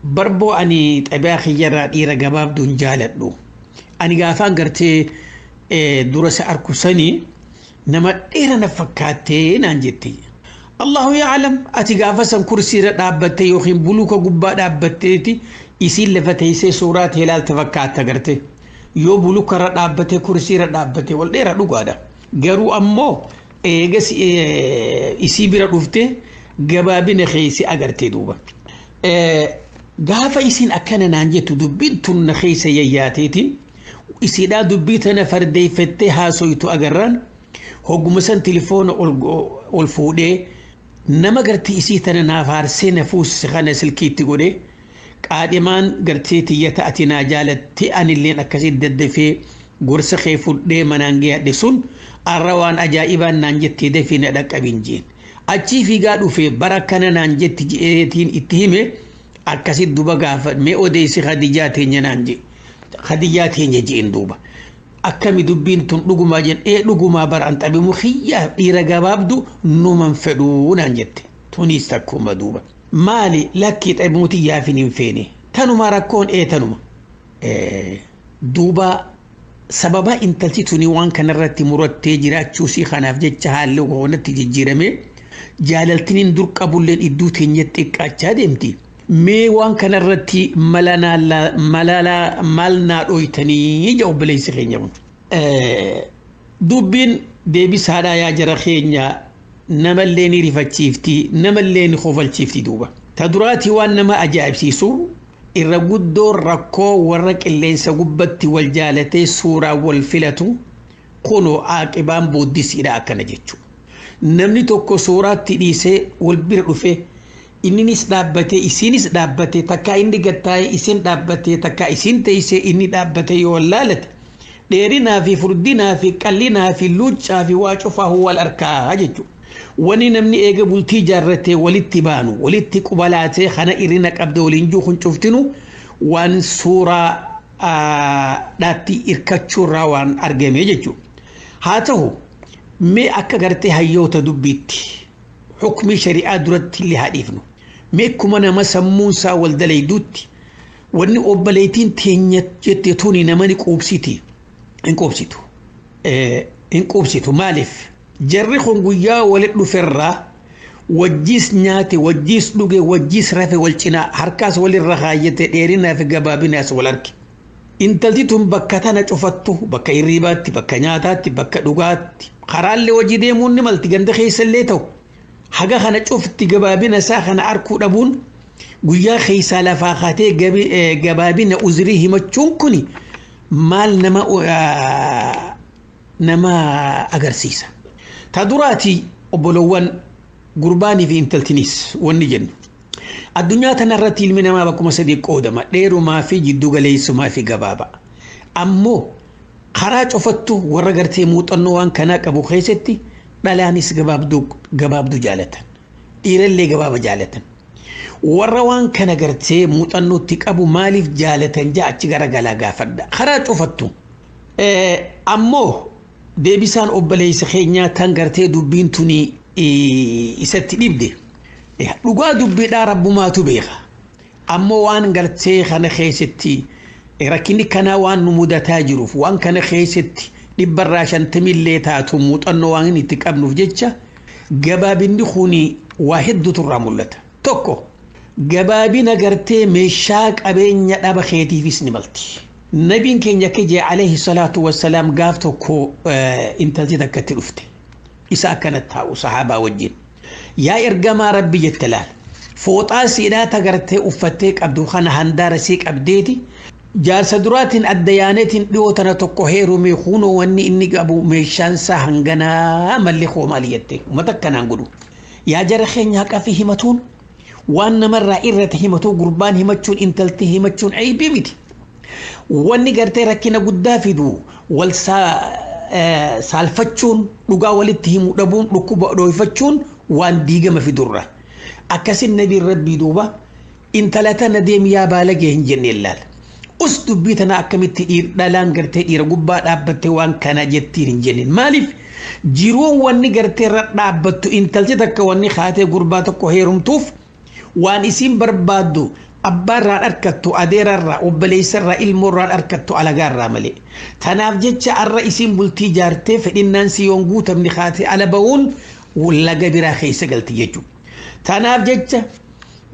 Barboo ani xabiyaa kiyyarraa dhiira gabaabduun jaaladhu. Ani gaafaan gartee dura isa arku sanii nama dheera na fakkaattee naan jette. Allahu yaalam, ati gaafa san kursiirra dhaabbattee yookiin buluuka gubbaa dhaabbatteeti isiin lafa teessee suuraa ta'e ilaalta fakkaatta garte. Yoo buluukarra dhaabbattee kursiirra dhaabbattee wal dheera dhugaadha. Garuu ammoo eegas isii bira dhuftee gabaabina keessi agartee duuba. Gaafa isiin akkana naan jettu dubbiin tun na keessa yayyaateetiin isiidhaa dubbii tana fardeeffattee haasoytu agarraan hogguma san tilifoona ol fuudhee nama gartee isii tana naaf haarsee na fuusise kana silkiitti godhee, qaadhimaan gartee tiyya ta'ati naa jaalattee anilleen akkasii daddafee gorsa kee fudhee manaan geeyadhe sun arra waan ajaa'ibaan naan jettee dafii na dhaqqabin jeen. Achii fiigaa dhufee bara kana naan jetti jeetiin itti hime. Akkasitti duba gaafa mee odeessi Khadijaa teenya naan jee, Khadijaa teenya jeen duuba. Akkami dubbiin tun dhugumaa jeen? Ee, dhugumaa, bara an xabimu xiyyaa dhiira gabaabdu numan fedhuu naan jette. Tunis takkuma duuba. Maali? Lakkii, xabimuuti yaafin hin feene. Tanuma rakkoon? Ee, tanuma. Duuba sababa intalti tuni waan kanarratti murattee jiraachuu sii kanaaf jecha haalli kanatti jijjiirame, jaalaltiniin dur qabulleen idduu teenya xiqqaachaa deemti. Mee waan kanarratti mala maal naa dhooytanii ija obboleessi keenya kun. Dubbiin deebisaadhaa yaa jara keenya, namallee ni rifachiifti, namallee ni kofalchiifti duuba. Ta duraatii waan nama ajaa'ibsiisu, irra guddoon rakkoo warra qilleensa gubbatti wal jaalatee suuraa wal filatu kunoo aaqibaan booddisiidha akkana jechuudha. Namni tokko suuraatti dhiisee wal bira dhufee inninis dhaabbatee isiinis dhaabbatee, takkaa inni gattaa'ee isiin dhaabbatee, takkaa isiin teessee inni dhaabbatee yoo wallaalate, dheerinaa fi furdinaa fi qallinaa fi luuccaa fi waa cufaa wal arkaa jechuudha. Wani namni eega bultii jaarratee walitti baanu walitti qubalaatee kana irrina qabde waliin jiru kun cuftinu waan suuraa dhaatti hirkachuurraa waan argame jechuudha. Haa ta'u, mee akka gartee hayyoota dubbiitti hukmii shari'aa duratti illee haa dhiifnu. Mee akkuma nama sammuunsaa wal dalayduutti, wanni obboleettiin teenya jette tuni nama ni quubsiti. Hin quubsitu. Hin quubsitu. Maaliif? Jarri kun guyyaa walitti dhuferraa wajjiis nyaate, wajjiis dhuge, wajjiis rafe, wal cinaa harkaas walirra kaayyate, dheerinaa fi gabaabinaas wal arge. Intalti tun bakka tana cufattu, bakka hirribaatti, bakka nyaataatti, bakka dhugaatti, karaallee hojii deemuun ni malti, ganda keessallee ta'u. Haga kana cufti gabaabina isaa kana arkuu dhabuun, guyyaa keessaa lafaa kaatee gabaabina uzrii himachuun kuni maal nama agarsiisa? Ta duraati, obbolowwan, gurbaanii fi intaltinis wanni jennu. Addunyaa tanarratti ilmi namaa bakkuma sadii qoodama: dheerumaa fi jiddu galeessumaa fi gabaaba. Ammoo karaa cufattu warra gartee muuxannoo waan kanaa qabu keessatti dhalaanis gabaabduu gabaabduu jaalatan. Dhiirallee gabaaba jaalatan. Warra waan kana gartee muuxannootti qabu maaliif jaalatan jaa achi garagalaa gaafadha. Karaa cufattu. Ammoo deebisaan obboleessa keenyaa tan gartee dubbiin tuni isatti dhibde. Dhugaa dubbiidhaa rabbumaatu beeka. Ammoo waan gartee kana keessatti rakkinni kanaa waan nu mudataa jiruuf, waan kana keessatti 150% taatu muuxannoo waan itti qabnuuf jecha, gabaabinni kuni waa hedduutu irraa mul'ata. Tokko, gabaabina gartee meeshaa qabeenya dhaba keetiifis ni malti. Nabiin keenya akka jee alayhi salaatu wassalaam, gaaf tokko intalti takkatti dhufte. Isa akkana taa'u sahaabaa wajjin. "Yaa ergamaa Rabbi," jette laal. Fooxaa siidhaa tagartee uffattee qabdu kana handaara sii qabdeeti. Jaarsa duraatiin adda yaaneetiin dhiyoo tana tokko heerume, kunoo wanni inni qabu meeshaan isaa hanganaa malli koo maali jette, uummata akkanaan godhu. Yaa jara keenya, haqa fi himatuun, waan namarraa irratti himatuu, gurbaan himachuun intalti himachuun aybii miti. Wanni gartee rakkina guddaa fidu wal saalfachuun, dhugaa walitti himuu dhabuun, dhukkuba dhooyfachuun waan diigama fidurra. Akkasin nabiin Rabbii duuba intala tana "Deemi yaa baalagee" hin jenne ilaala. Us, dubbii tana akkamitti dhalaan gartee dhiira gubbaa dhaabbattee waan kana jettiin hin jenneen? Maaliif? Jiruun wanni gartee irra dhaabbattu, intalti takka wanni kaatee gurbaa tokko heerumtuuf Waan isiin barbaaddu abbaarraan arkattu, adeerarraa, obboleessarraa, ilmoorraan arkattu, alagaarraa malee. Tanaaf jecha arra isiin bultii jaartee fedhinnaan si yoon guutamni kaatee ala ba'uun laga biraa keessa galti jechuudha. Tanaaf jecha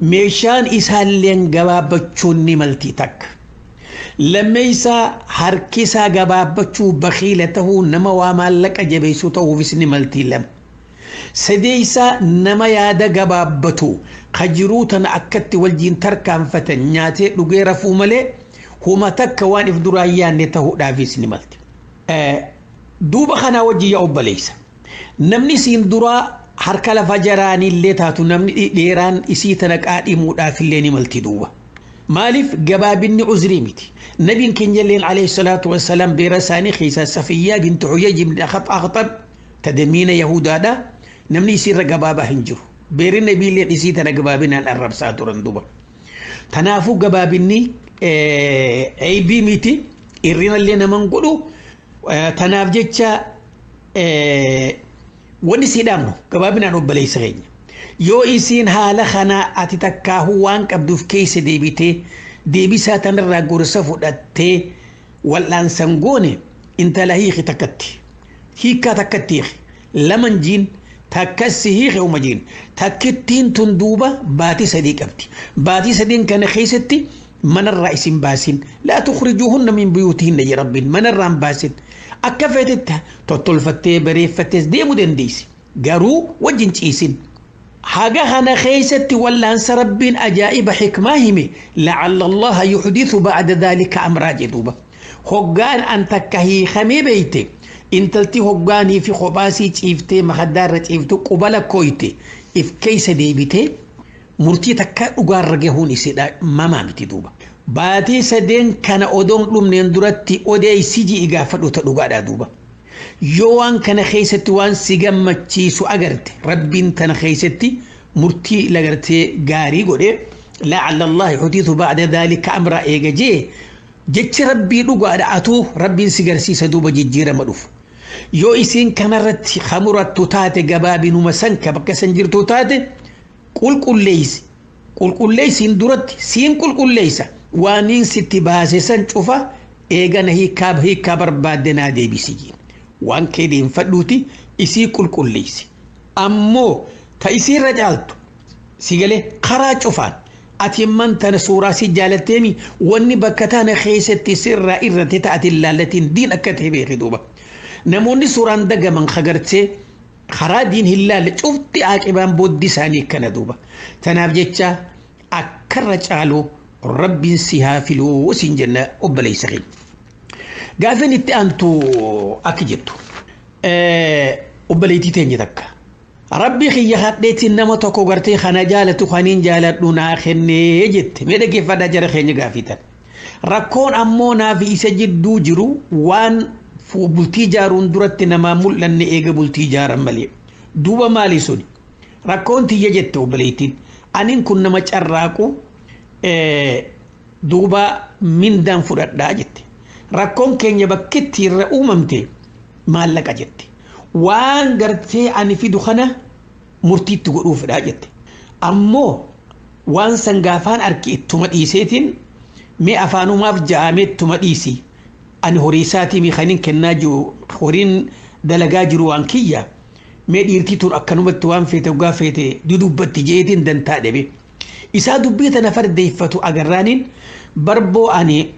meeshaan isaalleen gabaabbachuun ni malti takka. Lammeessaa harkisaa gabaabbachuu, bakiila tahuu, nama waa maallaqa jabeessuu ta'uufis ni malti lama. Sadeessaa nama yaada gabaabbatu kajiruu tana akkatti wajjin tarkaanfatan nyaatee dhugee rafuu malee huma takka waan if duraan yaadne ta'uudhaafis ni malti. Duuba kanaa wajjin yaa obboleessa. Namni siin duraa harka lafa jaraanillee taatu namni dheeraan isii tana qaadhimuudhaaf illee ni malti duuba. Maaliif gabaabinni uzrii miti. Nabiin keenya illeen alayhi salaatu wassalaam beera isaanii keessaa Safiyyaa bintu Huyayy ibn Akhtab tadamiina Yahudaadha. Namni isiirra gabaabaa hin jiru. Beerri nabiilleen isii tana gabaabinaan arrabsaa turan duuba. Tanaafuu gabaabinni aybii miti, irrinallee naman godhu. Tanaaf jecha wanni sii dhaamnu gabaabinaan obboleessa keenya. Yoo isiin haala kanaa ati takkaahuu waan qabduuf keessa deebitee deebisaa tanarraa gorsa fudhattee wal'aansan goone, intala hiiki takkatti. Hiikkaa takkatti hiiki. Laman jiin takkassi hiiki uma jiin. Takkittiin tun duuba baatii 3 qabdi. Baatii sadiin kana keessatti manarraa isin baasin. Laa tukhrijuuhunna min buyuutihinna jedhe Rabbiin, manarraa hin baasin. Akka feetetti tottolfattee bareeffattees deemuu dandeessi. Garuu wajjin ciisin. Haga kana keessatti wallaansa Rabbiin ajaa'iba hikmaa hime, la'alla Allaha yuhdithu ba'da dhaalika amraa jedhuuba. Hoggaan an takka hiikamee beeyte intalti hoggaanii fi kophaasii ciiftee makaddaarra ciiftu qubala kooyte if keessa deebitee murtii takka dhugaarra gahuun isiidha mamaa miti duuba. Baatii sadeen kana odoon dhumneen duratti odeessi ji'i gaafadhu ta dhugaadhaa duuba. Yoo waan kana keessatti waan si gammachiisu agarte, Rabbiin tana keessatti murtii lagartee gaarii godhee la'alla Allah yuhdithu ba'da dhaalika amra eega jee jechi Rabbii dhugaadha, atuu Rabbiin si garsiisa duuba jijjiirama dhufu. Yoo isiin kanarratti hamurattu taate, gabaabinuma san ka bakka san jirtu taate, qulqulleessi. Qulqulleessiin duratti siin qulqulleessa, waaniin sitti baase san cufa eegana hiikaa barbaadde naa deebisi. Waan kee deemfadhuuti isii qulqulleessi. Ammoo ta isiirra caaltu si galee karaa cufaan ati man tana suuraa si jaalatteemi, wanni bakka tana keessatti sirraa irratti ta'ati laallatiin diin akka ta'e beeki duuba. Namoonni suuraan dagaman kagartee karaa diin hin laalle cufti aaqibaan booddi isaanii akkana duuba. Tanaaf jecha akkarra caalu Rabbiin si haa filuu siin jenna, obboleessa keenya. Gaafin itti aantu akka jettu obboleettii teenya takka. Rabbi kiyya hadheetiin nama tokko gartee kana jaalatu kaniin jaaladhu naa kennee jette. Mee dhaggeeffadhaa jara keenya gaafitan. Rakkoon ammoo naaf isa jidduu jiru waan bultii ijaaruun duratti namaa mul'anne eega bultii ijaaran malee. Duuba maali suni? Rakkoon tiyya jette obboleettiin. Anin kun nama carraaqu, duuba mindaan fudhadhaa jette. Rakkoon keenya bakkitti irra uumamte maallaqa jette. Waan gartee ani fidu kana murtiitti godhuufidha jette. Ammoo waan san gaafaan arki ittuma dhiiseetiin mee afaanumaaf ja'amee ittuma dhiisi. Ani horii isaatii mi kanin kennaa jiru, horiin dalagaa jiru waan kiyya. Mee dhiirtii tun akkanumatti waan feete dhugaa feete dudubbatti jeetiin dantaa dhabe. Isaa dubbii tana fardeeffatu agarraaniin barboo ani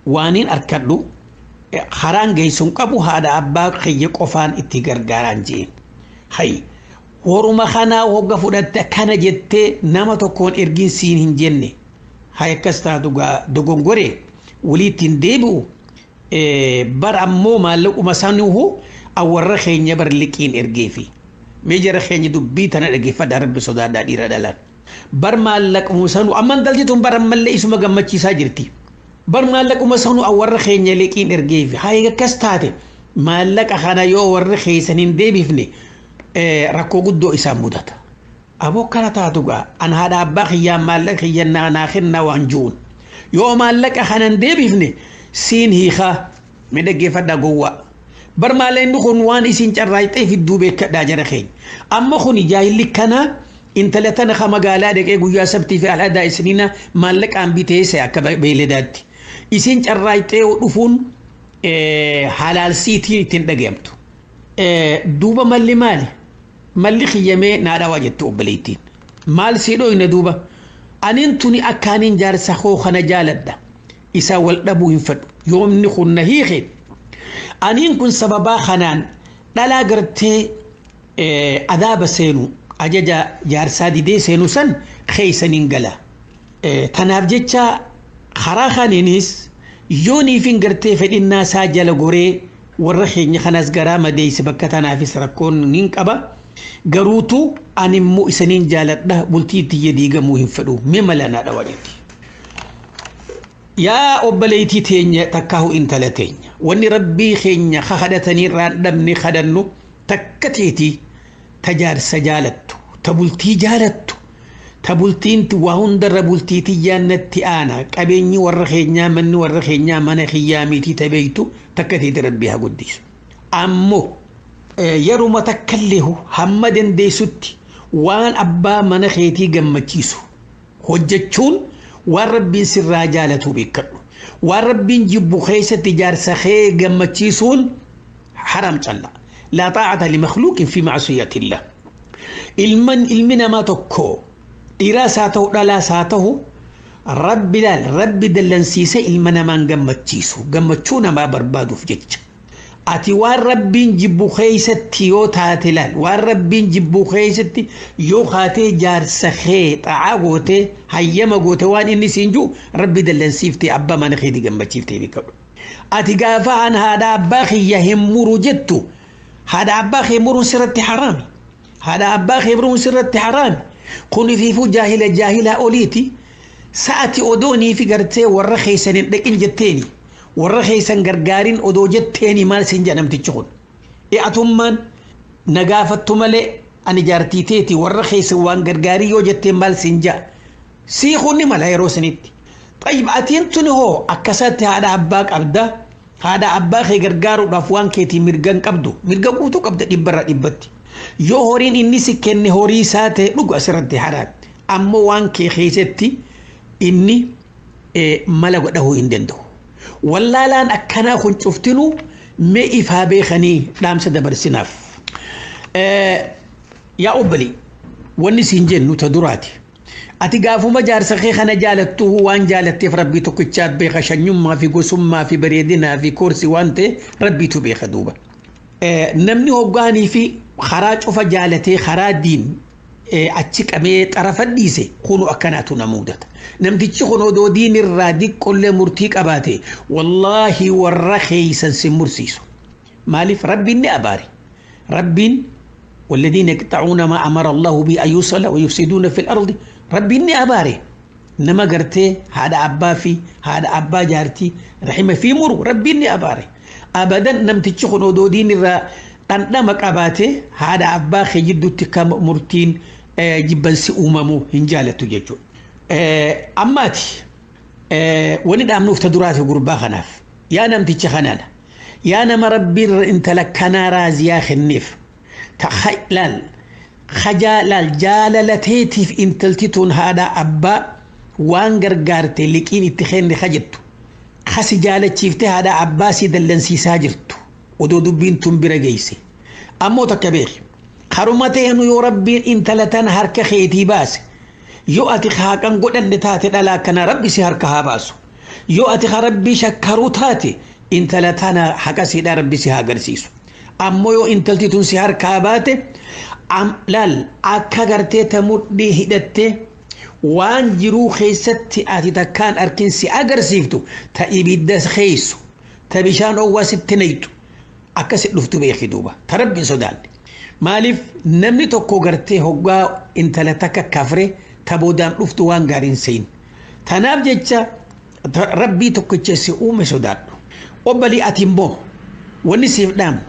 waaniin arkadhu haraan geessuun qabu, haadha abbaa kiyya qofaan itti gargaaraan jeen. Hay, horuma kanaa hogga fudhatte kana jettee nama tokkoon ergiin siin hin jenne. Hay, akkas taatu dogongoree waliitti hin deebi'u. Bar ammoo maallaquma sanuhu awwarra keenya bar liqiin ergeefi. Mee jara keenya dubbii tana dhaggeeffadhaa, Rabbi sodaadhaa dhiira dhalaan. Bar maallaquma sanu amman dalti tun bar ammallee isuma gammachiisaa jirti. Bar maallaquma sanu awwarra keenya liqiin ergeefi. Hay, akkas taate maallaqa kana yoo warri keessan hin deebifne rakkoo guddoo isaan mudata. Aboo kana taatu gaa an haadha abbaa kiyyaan maallaqa kiyyan naa kennaa waan jiruun. Yoo maallaqa kana hin deebifne siin hiikaa, mee dhaggeeffadhaa gowwaa. Bar maallaqni kun waan isin carraaqxee fidduu beekadhaa jara keenya. Amma kun jaahilli kana Intala tana ka magaalaa dhaqee guyyaa sabtii fi alhadaa isiniina maallaqaan bitee akka beeyladaatti. Isin carraaqxee dhufuun halaalsiitiin ittiin dhagayamtu. Duuba malli maali? Malli kiyyamee naa dhawaa jettu obboleettiin. Maal sii dhoyne duuba? Anin tuni akkaaniin jaarsa koo kana jaaladha. Isaa wal dhabuu hin fedhu. Yoomni kun na hiike. Aniin kun sababaa kanaan dhalaa gartee adaaba seenu ajaja jaarsaa didee seenu san keeysaniin gala. Tanaaf jecha karaa kaniinis yooniifin gartee fedhinnaa isaa jala goree warra keenya kanas garaa madeeyse bakka tanaafis rakkoon nin qaba. Garuutu ani immoo isaniin jaaladha bultii tiyya diigamuu hin fedhu mee mala naa dhawa jetti. Yaa obboleettii teenya takkaahu intala teenya wanni rabbii keenya kadhatanii irraan dhabne kadhannu takka teetii ta jaarsa jaalattu ta bultii jaalattu ta bultiin waa hundarra bultii tiyyaan natti aana qabeenyi warra keenyaa manni warra keenyaa mana kiyyaa mitii ta beeytu takka teeti rabbii haa guddisu. Ammoo yeruma takkallee hamma dandeessutti waan abbaa mana keetii gammachiisu hojjechuun waan rabbiin sirraa jaalatu beekadhu. Waan rabbiin jibbu keessatti jaarsa kee gammachiisuun haram calla. Laa xaa'ata limakhluuqin fi macsiyatillah. Ilman ilmi namaa tokko dhiiraas haa ta'u dhalaas haa ta'u rabbi laal rabbi dallansiisee ilma namaan gammachiisu gammachuu namaa barbaaduuf jecha. Ati waan rabbiin jibbu keessatti yoo taate laal waan rabbiin jibbu keessatti yoo kaatee jaarsa kee xa'aa gootee hayyama goote waan inni siin jiru rabbi dallansiiftee abbaa mana keetii gammachiiftee beekadhu. Ati gaafa an haadha abbaa kiyya hin muru jettu haadha abbaa kee muruun sirratti haraami. Haadha abbaa kee muruun sirratti haraami. Kun ifiifuu jaahila jaahilaa oliiti. Sa'ati odoonii fi gartee warra keessan hin dhaqin jetteeni. Warra keessan gargaariin odoo jetteeni maal siin jedha namtichi kun. Atummaan na gaafattu malee ani jaartii teeti warra keessan waan gargaarii yoo jetteen maal siin jedha. Sii kun ni mala yeroo sanitti. Xayyib atiin tuni hoo akkasatti haadha abbaa qabda. Haadha abbaa kee gargaaruudhaaf waan keetii mirga hin qabdu. Mirga guutuu qabda dhibbarra dhibbatti. Yoo horiin inni si kenne horii isaa ta'e dhugu asirratti haraami. Ammoo waan kee keessatti inni mala godhahuu hin danda'u. Wallaalaan akkanaa kun cuftinuu mee ifaa beekanii dhaamsa dabarsinaaf. Yaa obbali wanni siin jennu ta duraati. Ati gaafuma jaarsa kee kana jaalattu waan jaalatteef rabbii tokkichaa beeka shanyummaa fi gosummaa fi bareedinaa fi koorsi waan ta'e rabbiitu beeka duuba. Namni hoggaanii fi karaa cufa jaalatee karaa diin achi qabee xarafa dhiise kunu akkanaatu na mudata. Namtichi kun odoo diin irraa diqqollee murtii qabaate wallaahi warra keeysan si mursiisu. Maaliif rabbiin ni abaare. Rabbiin والذين يقطعون ما أمر الله به أن يوصل ويفسدون في الأرض ربي إني أباري نما قرتي هذا أبا في هذا أبا جارتي رحمة في مرو ربي إني أباري أبدا نمتشخن ودودين الرا طندمك أباتي هذا أبا خجدو تكام مرتين جبن سي أممو هنجالة تججو أماتي ولد أمنوف تدرات قربا خناف يا نمتشخنانا يا نما ربي انت لكنا رازيا خنيف laal hajaa laal jaalalateetiif intalti tun haadha abbaa waan gargaarte liqiin itti kenne kajettu kasi jaalachiifte haadha abbaa si dallansiisaa jirtu odoo dubbiin tun bira geeyse ammoo takka beeki karuma ta'enu yoo rabbiin intala tana harka keetii baase yoo ati haaqan godhanne taate dhalaa kana rabbi si harka haa baasu yoo ati rabbii shakkaruu taate intala tana haqa siidhaa rabbi si haa agarsiisu. Ammoo yoo intalti tun si harkaa baate laal akka gartee ta mudhii hidhatte waan jiruu keessatti ati takkaan arkin si agarsiiftu ta ibidda keeysu ta bishaan owwaa sitti naytu akkasi dhuftu beeki duuba ta rabbiin sodaanne. Maaliif namni tokko gartee hoggaa intala takka kafre ta boodaan dhuftu waan gaariin sein. Tanaaf jecha rabbii tokkicha si uume sodaadhu. Obbalii ati immoo wanni siif dhaamnu